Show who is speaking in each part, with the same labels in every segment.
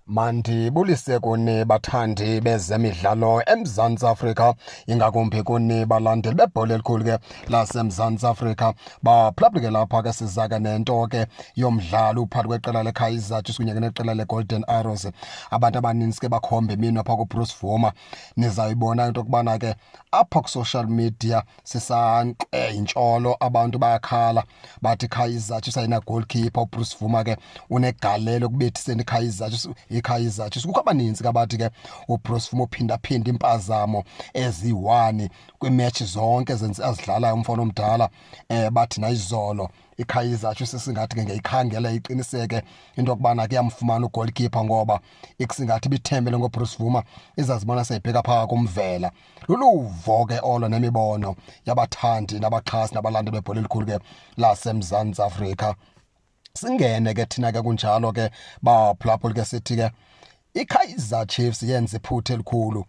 Speaker 1: Mandibulise kuni bathandi bezemidlalo eMzantsi Afrika, ingakumbi kuni balandeli bebhola elikhulu ke laseMzantsi Afrika. Baphulaphule lapha ke siza ke nento ke yomdlalo phakathi kweqela leKaizer Chiefs kunye ke neqela leGolden Arrows. Abantu abaninzi ke bakhomba iminwe phaa kuBruce Bvuma. Nizayibona into yokubana ke apha ku-social media sisankxe intsholo, abantu bayakhala bathi Kaizer Chiefs ayina goalkeeper. uBruce Bvuma ke unegalelo ekubethiseni iKaizer Chiefs, iKaizer Chiefs. Kukho abaninzi ke abathi ke uBruce Bvuma uphindaphinda impazamo eziyi-1 kwiimetshi zonke azidlalayo umfana omdala. Bathi nayizolo iKaizer Chiefs singathi ke ngeyikhangela iqiniseke into yokubana ke yamfumana ugoalkeeper, ngoba ikusingathi ibithembele ngoBruce Bvuma, izazibona seyibheka phaa kumvela. Luluvo ke olo nemibono yabathandi nabaxhasi nabalandeli bebhola elikhulu ke laseMzantsi Afrika. Singene ke thina ke kunjalo ke baphulaphuli ke sithi ke iKaizer Chiefs yenza iphutha elikhulu,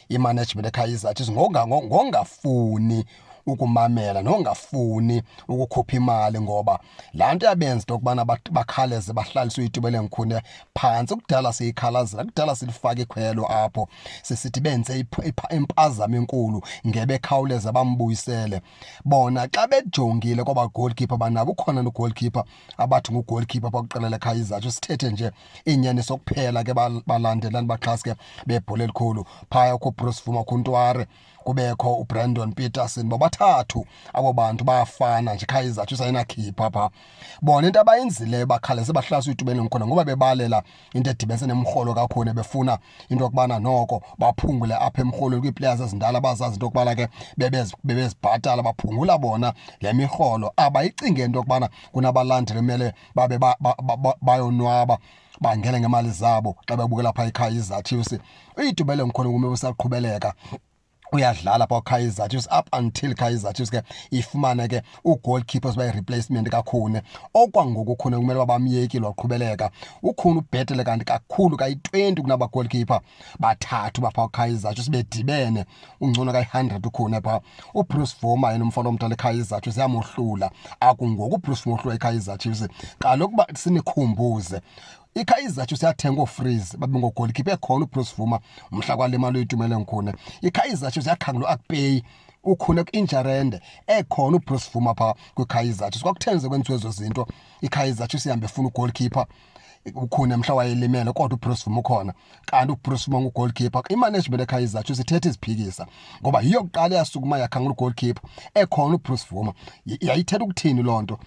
Speaker 1: imanagement eKaizer Chiefs, ngongafuni ukumamela nongafuni ukukhupha imali, ngoba laa nto yabenza into yokubana bakhaleze bahlalise uItumeleng Khune phantsi. Kudala siyikhalazela, kudala silifaka ikhwelo apho sisithi benze impazamo enkulu ngebekhawuleza bambuyisele. Bona xa bejongile kwaba goalkeeper banabo, ukhona nogoalkeeper abathi ngugoalkeeper phaa leKaizer Chiefs. Sithethe nje inyaniso kuphela ke balandelani baxhasi ke bebhola elikhulu, phaya kukho Bruce Bvuma, kuNtware, kubekho uBrandon Petersen, bobathathu abo bantu bayafana nje. Kaizer Chiefs ayinakhipha phaa. Bona into abayenzileyo, bakhaleze bahlasa uItumeleng Khune ngoba bebalela into edibenise nemrholo kaKhune, befuna into yokubana noko baphungule apha emrholweni kwii-players ezindala bazazi into yokubana ke bebezibhatala, baphungula bona le mirholo. Abayicinge into yokubana kunabalandeli kumele babe bayonwaba, bangene ngemali zabo xa bebukela phaa iKaizer Chiefs. UItumeleng Khune kume usaqhubeleka uyadlala phaa Kaizer Chiefs up until Kaizer Chiefs ke ifumane ke ugoalkeeper ozoba yi-replacement kaKhune. Okwangoku uKhune kumele uba bamyekile waqhubeleka. UKhune ubhetele kanti kakhulu kayi-20 kunaba goalkeeper bathathu baphaa Kaizer Chiefs bedibene, ungcono kayi-100 uKhune phaa. UBruce Bvuma yena umfana omdala eKaizer Chiefs yamohlula. Akungoku uBruce Bvuma ohlula iKaizer Chiefs. Kaloku uba sinikhumbuze, iKaizer Chiefs yathenga ooFreeze babe ngogoalkeeper ekhona uBruce Bvuma mhla kwalimala uItumeleng Khune. IKaizer Chiefs yakhangela uAkpeyi, uKhune ku-injury ende, ekhona uBruce Bvuma phaa kwiKaizer Chiefs. Kwakutheni ze kwenziwe ezo zinto? IKaizer Chiefs ihambe efuna ugoalkeeper, uKhune mhla wayelimele, kodwa uBruce Bvuma ukhona, kanti uBruce Bvuma ngugoalkeeper. Imanagement eKaizer Chiefs ithetha iziphikisa, ngoba yiyo kuqala eyasukuma yakhangela ugoalkeeper ekhona uBruce Bvuma. Yayithetha ukuthini loo nto?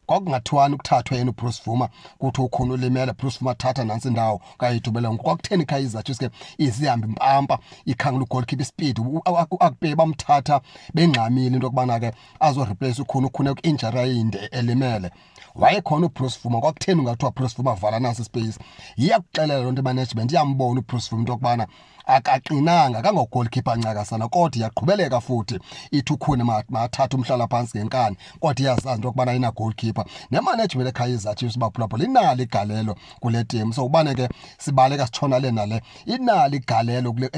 Speaker 1: Kwakungathiwani ukuthathwa yena uBruce Bvuma, kuthi uKhune ulimele, Bruce Bvuma thatha nantsi indawo kaItumeleng? Kwakutheni iKaizer Chiefs ke izihamba impampa ikhangela ugoalkeeper ispeed? UAkpeyi bamthatha bengxamile into yokubana ke azoreplace uKhune, uKhune ku-injury ayinde elimele, wayekhona uBruce Bvuma. Kwakutheni ungathiwa Bruce Bvuma vala nasi space? Iyakuxelela loo nto imanagement, iyambona uBruce Bvuma into yokubana akaqinanga kangogoalkeeper ncakasana, kodwa iyaqhubeleka futhi ithi uKhune mathathe umhlala phantsi ngenkani, kodwa iyazazi into yokubana ina goalkeeper. Nemanagement eKaizer Chiefs, baphulaphula, inalo igalelo kule team. So ubane ke sibaleka sitshona le nale, inalo igalelo kule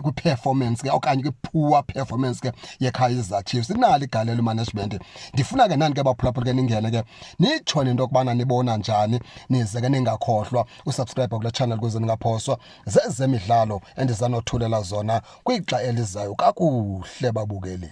Speaker 1: kwi-performance ke okanye kwi-poor performance ke yeKaizer Chiefs, inalo igalelo management. Ndifuna ke nani ke baphulaphula ke ningene ke nitsho into yokubana nibona njani, nize ke ningakhohlwa usubscribe kule channel ukuze ningaphoswa zezemidlalo endizanothulela zona kwixa elizayo. Kakuhle babukeli.